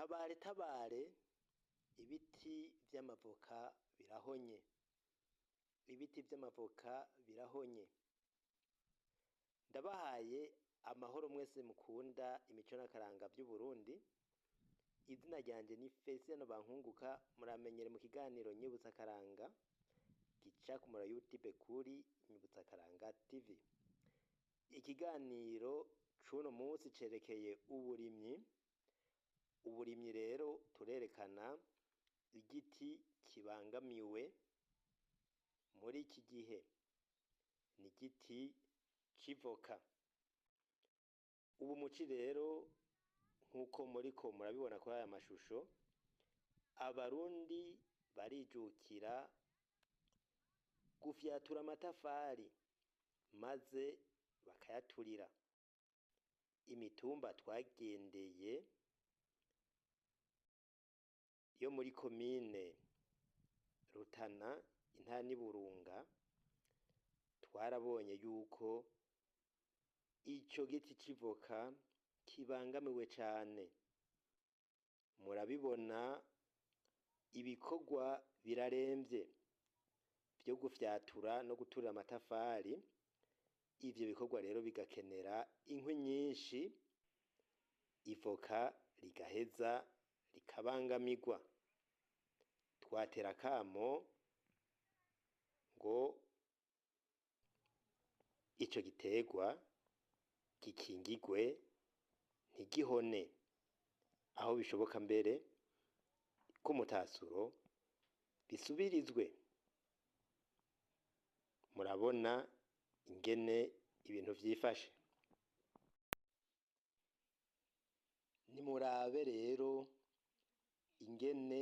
Tabare tabare ibiti vy'amavoka birahonye, ibiti vy'amavoka birahonye. Ndabahaye amahoro mwese mukunda imico n'akaranga vy'Uburundi, izina ryanje ni Felicien Bankunguka, muramenyere mu kiganiro Nyibutsa Akaranga gica ku mura YouTube kuri Nyibutsa Akaranga TV. Ikiganiro c'uno munsi cerekeye uburimyi, uburimyi rero turerekana igiti kibangamiwe muri iki gihe, ni igiti c'ivoka. Ubu muci rero nkuko muriko murabibona kuri aya mashusho, abarundi barijukira gufyatura amatafari maze bakayaturira. Imitumba twagendeye yo muri komine Rutana intara ni Burunga, twarabonye yuko ico giti c'ivoka kibangamiwe cane. Murabibona ibikorwa biraremvye vyo gufyatura no guturira amatafari, ivyo bikorwa rero bigakenera inkwi nyinshi, ivoka rigaheza rikabangamirwa. Twatera akamo ngo ico giterwa gikingirwe ntigihone, aho bishoboka mbere k'umutasuro bisubirizwe. Murabona ingene ibintu vyifashe. Nimurabe rero ingene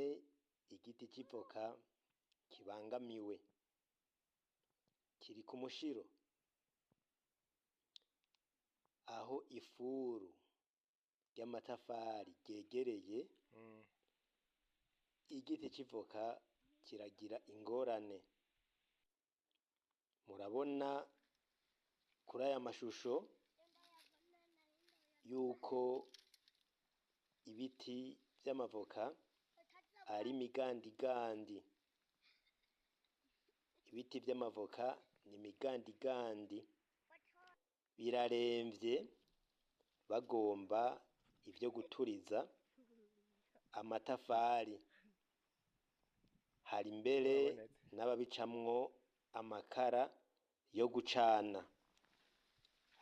igiti c'ivoka kibangamiwe, kiri ku mushiro aho ifuru ry'amatafari ryegereye, igiti c'ivoka kiragira ingorane. Murabona kuri aya mashusho yuko ibiti vy'amavoka ari imigandigandi, ibiti vy'amavoka ni imigandigandi, biraremvye bagomba ivyo guturiza amatafari, hari mbere n'ababicamwo amakara yo gucana.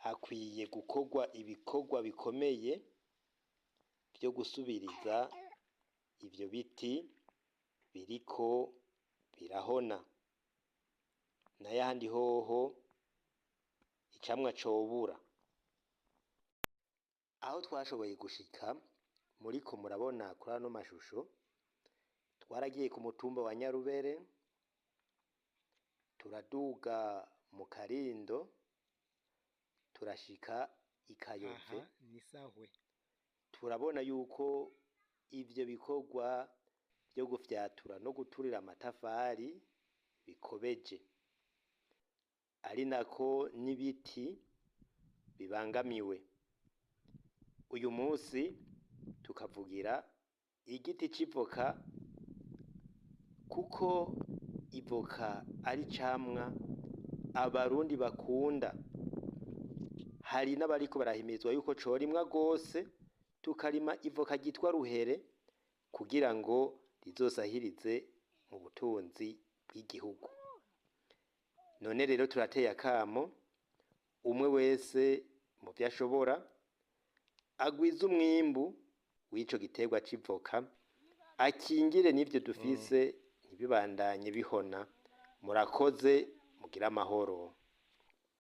Hakwiye gukorwa ibikorwa bikomeye vyo gusubiriza ivyo biti biriko birahona, n'ayahandi hoho icamwa cobura. Aho twashoboye gushika muriko murabona kuri ano mashusho, twaragiye ku mutumba wa Nyarubere, turaduga mu Karindo, turashika i Kayove, Aha ni sahwe. turabona yuko ivyo bikorwa vyo gufyatura no guturira amatafari bikobeje, ari nako n'ibiti bibangamiwe. Uyu musi tukavugira igiti c'ivoka kuko ivoka ari icamwa abarundi bakunda. Hari n'abariko barahimirizwa yuko corimwa gose, tukarima ivoka ryitwa ruhere kugira ngo rizosahirize mu butunzi bw'igihugu. None rero turateye akamo umwe wese mu vyo ashobora agwize umwimbu w'ico giterwa c'ivoka, akingire n'ivyo dufise ntibibandanye bihona. Murakoze, mugire amahoro.